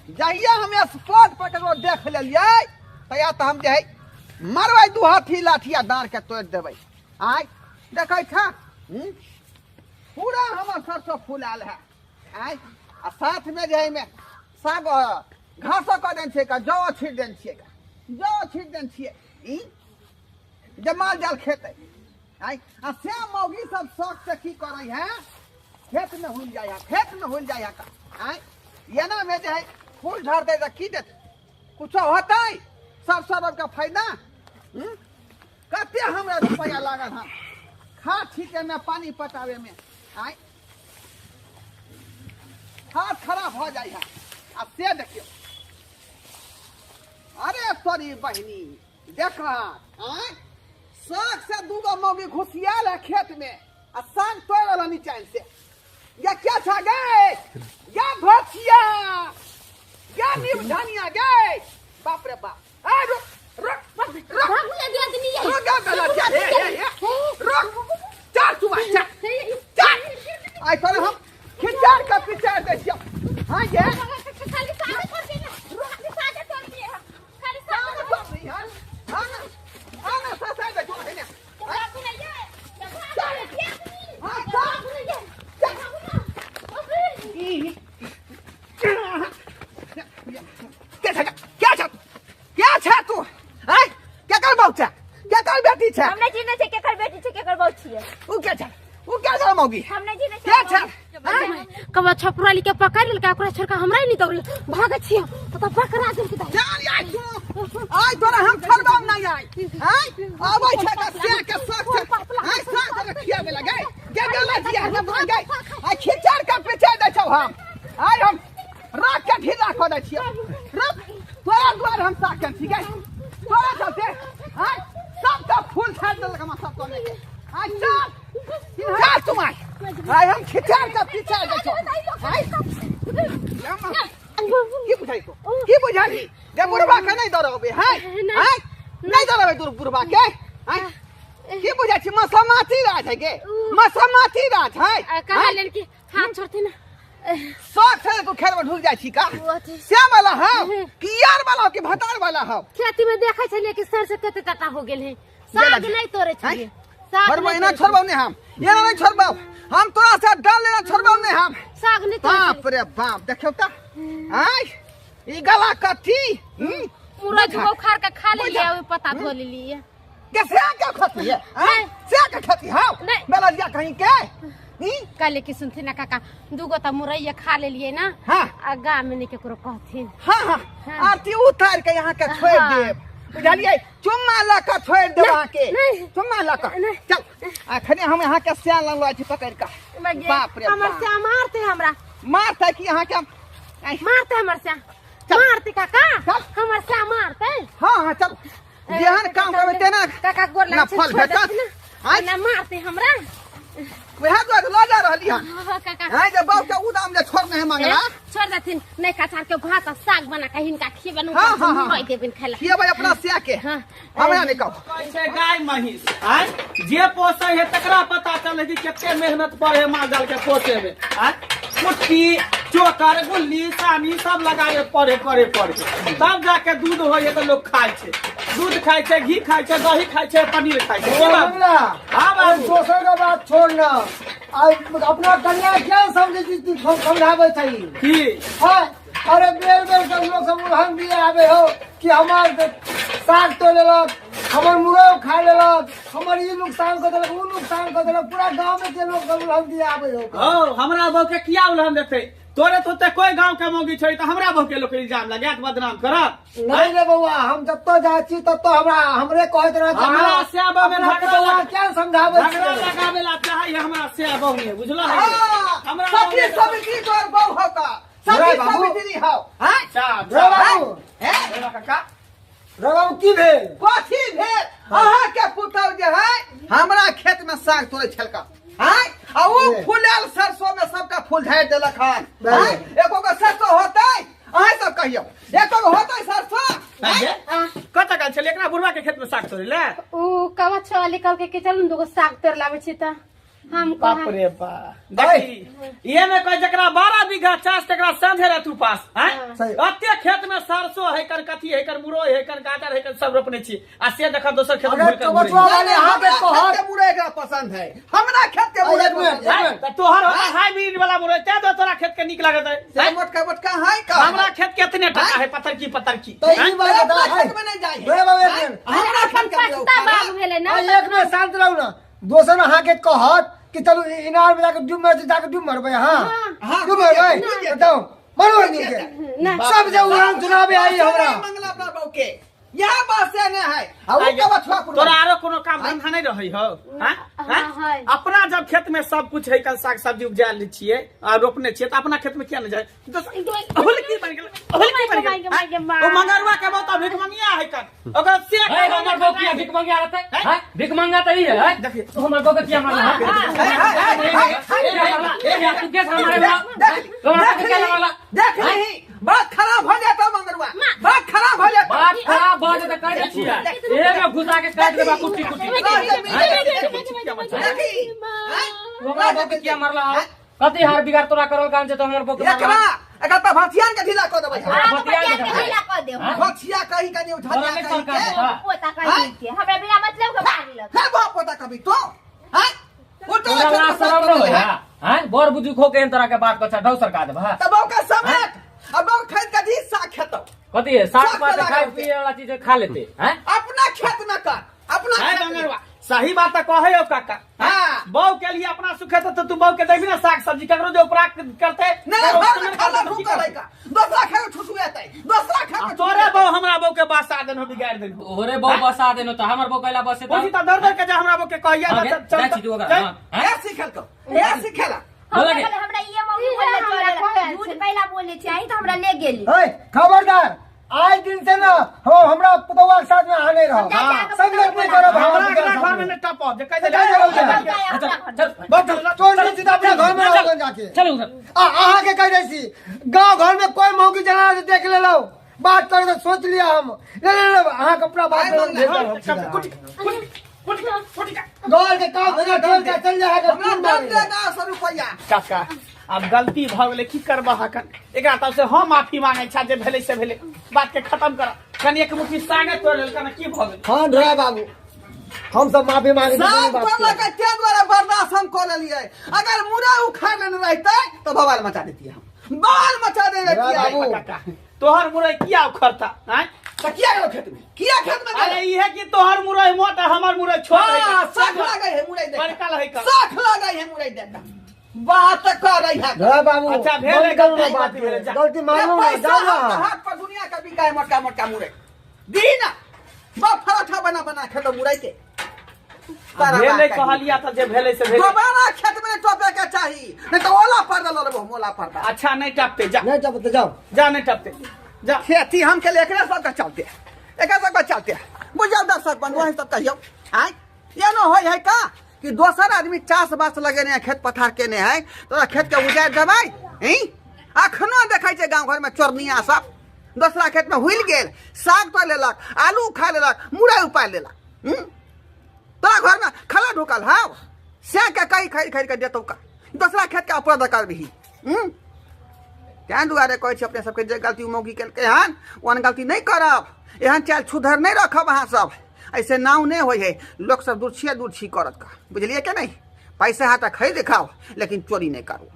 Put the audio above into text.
जहिया हम स्पॉट पर ककरो देख लेलियै तहिया तऽ हम जे है मरबै दू हाथी लाठी आ डाँड़ के तोड़ि देबै। आय देखै छा, पूरा हमर सरसों फूलायल है। आय आ साथ में जे है में साग घासो कऽ देने छियै, जौ छीट देने छियै, जौ छीट देने छियै ई जे माल जाल खेतै। आय आ से मौगी सब शौक से की करै है, खेत में हुल जाइ है, खेत में हुल जाइ है। आय एना में जे है फूल झड़तै तऽ की देतै, कुछो होतै सरसों रोप के फायदा? कते हमरा रुपया लागल हन खाद छीटे में, पानी पटावे में। आय हाथ खराब हो जाइ है। आ से देखियौ, अरे तोरी बहिनी देख, आय साग से दूगो मौगी घुसियाल है खेत में आ साग तोड़ रहल नीचा से। या क्या छा गए, या भचिया, या नीम धनिया गए, बाप रे बाप। ए रुक रुक रुक, भागू या दिया दनी ये। रुक गा गला, चल, ए, ए, ए, रुक, चल तू आ, चल चल। आइ तोरे हम खिचाड़ के पिचाड़ दै छियौ। हाँ ये खाली सागे तोड़ दिए, खाली सागे तोड़ दिए, खाली सागे तोड़ दिए। हाँ हाँ हाँ ना, सासा दे छौ ने। भागू ना ये, हाँ चल चल। क्या छा, क्या छा, क्या छा तू? आय क्या कर बाऊ छा, क्या कर बेटी छा? हम नहीं चिन्है छै केकर बेटी छै केकर बाऊ छियै। उ क्या छा, उ क्या छा मौगी? हम नहीं चिन्है छै। क्या छा? कबा छपरा के पकड़ लेलकै, ओकरा छोड़ के हमरा नहीं दौड़ल भागै छियै तो पकड़ा देलकै। चल आय तू, आय तोरा हम छोड़बाम नहीं। आय आय आबै छै त से के शौक छै, आय साग के खियाबे लगे के गला जिया हम गए। आय खिचड़ के पिछे दै छौ हम, आय हम राख के ढीला कऽ दै छियौ। रुक, तोरा दुआर हम साग के छी गए, तोरा चलते आय सब का फूल छाड़ देलक हम सब तोने। आय चल चल तू, आय आय हम खिचड़ के पीछे दै छौ। आय की बुझाई तो, की बुझाई जे बुढ़बा के नहीं दौड़ेबै है? हैं नहीं दौड़ेबै दूर बुढ़बा के? हैं की बुझाई छी, मसमाती राज है गे, मसमाती राज है। कहलियन कि हाथ छोड़थिन ना। शौक से तू खेत में ढुक जाइ छी का? से वाला हौ कि यार वाला हौ कि भतार वाला हौ? खेती में देखै छलियै कि सर से कते टाटा हो गेल है, साग नहीं तोड़े छलियै। साग छोड़बो नहीं एना तोड़ै। छोड़बो नहीं हम, एना नहीं छोड़बो हम, तोरा से डर लेना छोड़बो नहीं हम। साग नहीं तोड़े। बाप रे बाप, देखियौ त आय ई गला कथी? मुरई बुझा। उखाड़ के खा लेलियै, बुझा। ओहि पत्ता धो लेलियै। के से के खेती है? आय से के खेती हौ नहीं। बेलजिया कहीं के ई? कहले कि सुनथिन ना काका, दूगो तऽ मुरैया खा लेलियै ना। हाँ। आ गाम में नहीं केकरो कहथिन। हाँ हाँ। हाँ। आरती उतार के यहाँ के छोड़ हाँ। देब, बुझलियै? चुम्मा लऽ के छोड़ देब अहाँ के। नहीं। चुम्मा लऽ के नहीं। चल, अखने हम यहाँ के सियान लग छी पकड़ के। बाप रे हमर बाप। श्याम मारते हमरा। मारते कि यहाँ के आइ। मारते हमर श्याम। चल। मारते काका। चल। हमर श्याम मारते। हाँ हाँ चल, जेहन काम करबै तेना काका गोर ना लागै छै, फल छोड़ भेटत। देथिन ना। आइ। ना मारते हमरा। वएह दुआरे लऽ जा रहली हन। हाँ, काका। आइ जे बाप के उदाम जे छोड़ने है मंगला। छोड़ देथिन नहीं, कचार के भात आ साग बना के हिनका खियबन। हाँ, हाँ, हाँ। मुरई देबन खाय ला। खियेबै अपना सिया के। हाँ। हमरा नहीं कहो। कहै छै गाय महींस आय जे पोसै है तकरा पता चले कि कते मेहनत पड़े है माल जाल के पोसे में। आय कुट्टी चोकर गुल्ली सानी सब लगाबे पड़े पड़े पड़े तब जाके दूध होइ है तऽ लोग खाइ छै, दूध खाइ छै, घी खाइ छै, दही खाइ छै, पनीर खाइ छै। ओ मंगला, हाँ बाबू। दोसर के बात छोड़ ना, आ अपना कन्या क्या समझे छी तू समझाबै छै की? हाँ, अरे बेर बेर के लोग सब उलहन दिए आबे हो कि हमार साग तोड़ लेलक, हमर मुरई खा लेलक, हमर ई नुकसान कर देलक, ऊ नुकसान कर देलक, पूरा गांव में के लोग सब उलहन दिए आबे हो। हौ, हमरा बहू के किया उलहन देतै? तोरे तो ते कोई गांव के मौगी छै तऽ हमरा बहू के लोग इल्जाम लगात बदनाम करत। नहीं रे बउआ, हम जत्तो जाइ छी तत्तो हमरा हमरे कहैत रहत। हमरा से बहू में अपना झगड़ा बउआ क्या समझाबै झगड़ा छियै? लगाबे ला चाहै है हमरा से बहू ने, बुझलो है? हाँ, हमरा सखी बहू ने- समिति तोर बहू हौ का, सखी रे बाबू। समिति हौ। हाँ? अच्छा, रे बाबू। हैं? रे काका। रे बाबू, की भेल? कथी भेल? अहाँ के पुतहु जे है हमरा खेत में साग तोड़ै छलका, हैं? आ उ ए। फुलायल सरसों में सबका फूल झाड़ि देलक हन। बे। हैं? एको गो सरसों होतै? अहाँ सब कहियौ, एको गो होतै सरसों? हैं? कतऽ गेल छलै एकरा बुढ़वा के खेत में साग तोड़ै ले? उ कवा छली कहलकै कि चलू ने दूगो साग तोड़ लाबै छी तऽ हम बाप कहाँ रे बा, देखी ये में कोई जकरा 12 बीघा चास तकरा साँझे रहतू पास हैं? सही। अते खेत में सरसों है कर, कथी है कर, मुरई है कर, गाजर है कर, सब रोपने छी आ से देखा दोसर खेत में अरे घुरि कर कबचुआ घुरै। वाले अहाँ के हमरा कहत खेत के मुरई एकरा पसंद है, हमरा खेत के मुरई एक मिनट, पसंद है। एक मिनट। तऽ तोहर होता हाइब्रिड वाला मुरई तें तो तोरा खेत के नीक लागत है। से मोटका मोटका है का हमरा खेत के इतने टका है, पत्थर की पत्थर की तो ई हैं? बात अपना बता खेत में नहीं जाए। बे बाबू एक मिनट। हमरा खेत के मुरई पछता बाबू भेलै ना। आ, एक मिनट शांत रहू ना। दोसर अहाँ के कहत कि चलू इनार में जाके डूब मर, जाके डूब मरबै अहाँ? हाँ, डूब मरबै? डूब जेतै। बताउ मरबै नहीं के ना। सब जे उड़ान चुनावे आई हमरा मंगला अपना बहू के यहाँ बात से नहीं है। आ उ के बछुआ पुरवा। तोरा आरो कोनो काम धंधा नहीं रहै हो? हैं? हाँ, हैं? है। अपना जब खेत में सब कुछ है कल साग सब्जी उपजा ले छियै आ रोपने छियै तऽ अपना खेत में किया नहीं जाए? हुलकी बन गेल, हुलकी बन गेल। माय गे, माय। ओ मंगरुआ के बहुत भीख मंगिया है कन ओकरा से है हमर बहू किया भीख मंगिया रहते हैं? भीख मंगा त ई है, हैं? देखिए। तू हमर बहू के किया मारला है? ए, तू कैसे हमारे देख तोरा के क्या लगला? देख ली, बात खराब हो जाता मंगरुआ, बात खराब हो जाता। बात खराब भऽ जेतै कहि दै छियै, ए में घुसा के काटि देबा कुट्टी कुट्टी। देखी तू हमरा बहू के किया मारला है? कथी हार बिगाड़ तोरा करल काम छै तो हमर बहू के एकरा मारला? एकरा त भथियान के ढीला क देबै। हाँ। भतिया के ढीला कऽ देब। भथिया कही कनी उठा तोरा नहि कही सरकार के देता? पोता कहि के हमरा बिना मतलब के मारलक। हे बाप पोता कभी तो हैं उठो। तोरा लाज शरम न होय है? हैं, बड़ बुजुर्ग हो के एहन तरह के बात कर ढौ सरकार देबा? तब ओकर समेत अब ओ खरीद के दी साग खेतो। कथी है साग साग पात लगा खाए के। पिए वाला चीज खा लेते हैं। अपना खेत न कर अपना है खेत में। मंगरुआ सही बात तऽ कहै हो काका। हाँ। बहू के लिए अपना सुख हेतै तऽ तू बहू के देबी ना साग सब्जी, ककरो जे उपरा करतै नहीं ककरो घर में उपरा खाना करतै, भूखल है का दोसरा खाए ठुसुएतै, दोसरा आ खाए। तोरे बहू हमरा बहू के बसा देन, बिगाड़ देन। ओरे बहू बसा देनो तऽ हमर बहू कैला बसे? बुझी तऽ दर दर के जा हमरा बहू के कहिया हाँ, चल गे, जाइ छी तू ओकरा, चल। हाँ, हैं? ए सिखल को ए सिखेला। बोला हमरा गे। कहले, हमरा ये मौगी बोलले चलेला, झूठ कैला बोले छी अहीं तऽ हमरा ले गेली। है खबरदार, आज दिन से ना हो हमरा पुतौआ के साथ में आने रहो। हम जा जा के संगत नहीं करब हमरा हमरा अगला पुतौआ घर के में साथ में। नहीं टपब जे कहि चल, चल, चल। हम जाए अपना घर। चल बहुत चल, तोर नहीं सीधा अपना घर में रहो जाके। चल उधर। आ अहाँ के कह दै छी गांव घर में कोई मौगी जना देख लेलौ बात करे तो सोच लिया हम ले ले ले अहाँ के अपना बात आइ भेज देब हम सीधा। कुटी कुटी कुटी कुटी। घर के काम धंधा छोड़ के चल जा के हमरा तीन दे मारे। देगा 100 रुपया। काका अब गलती भऽ गेलै, की करबह हकन, एकरा तरफ से हम माफी मांगै छा, जे भेलै से भेलै, बात के खत्म कर। कनि एक मुट्ठी सागे तोड़ि लेलकै ने, की भऽ गेलै? हाँ ढोरा बाबू, हम सब माफी मांगे छी साग बात के। तोड़लकै ताहि दुआरे बर्दाश्त हम कऽ लेलियै, अगर मुरई उखाड़ि लेने रहितै तऽ बवाल मचा दैतियै, हम बवाल मचा देने ढोरा रहितियै। बाबू। काका तोहर मुरई किया उखड़ता आँय? तऽ किया गेलौ खेत में, किया खेत में अरे गेलौ? इहे कि तोहर मुरई मोट आ हमर मुरई छोट है। हाँ, साख लागै है मुरई देख। बड़का है का। साख लागै है मुरई देख, बात कर रही है। ढोरा बाबू अच्छा, भेलै, बंद करू ना गलती बात भेलै, के। जा। गलती मानू ना, पैसा जाओ ना। हाथ हाथ पर दुनिया का बिका है मोटका मोटका मुरई दी ना, बाप पराठा बना बना खेतो मुरई के। तारा भेलै बात कही। कहलिया तऽ जे भेलै से भेलै। दोबारा खेत में टोपे के चाही, नहीं तो ओला पर दल रहबो, मोला पर दल। अच्छा नहीं टपते, जा। नहीं जब तो जाओ। जा नहीं टपते जा। खेती हम के लिए एकरे सबके चलते, एकरे सबके चलते। बुझल दर्शक बंधु, वही सब कहियो आय ये न होय है का कि दोसर आदमी चास बास लगेने है, खेत पथार केने है तोरा खेत के उजाड़ देबै हैं? अखनो देखै छै गाँव घर में चोरनिया सब दोसरा खेत में हुलि गेल, साग तोड़ि लेलक, आलू उखा लेलक, मुरई उपारि लेलक। हूं? तोरा घर में खला ढुकल हौ से के कही खरीद खरीद के देतौ का दोसरा खेत के अपराध करबिही। हूं? तें दुआरे कहै छी अपने सबके जे गलती मौगी केलकै हन ओहन गलती नहि करब, एहन चालि छुधर नहि रखब अहाँ सब, ऐसे नाव नहि होइ है, लोक सब दुर्छिए दुर्छी करत का, बुझलियै के नहि? पैसा हाथ खरीद खाओ लेकिन चोरी नहि करू।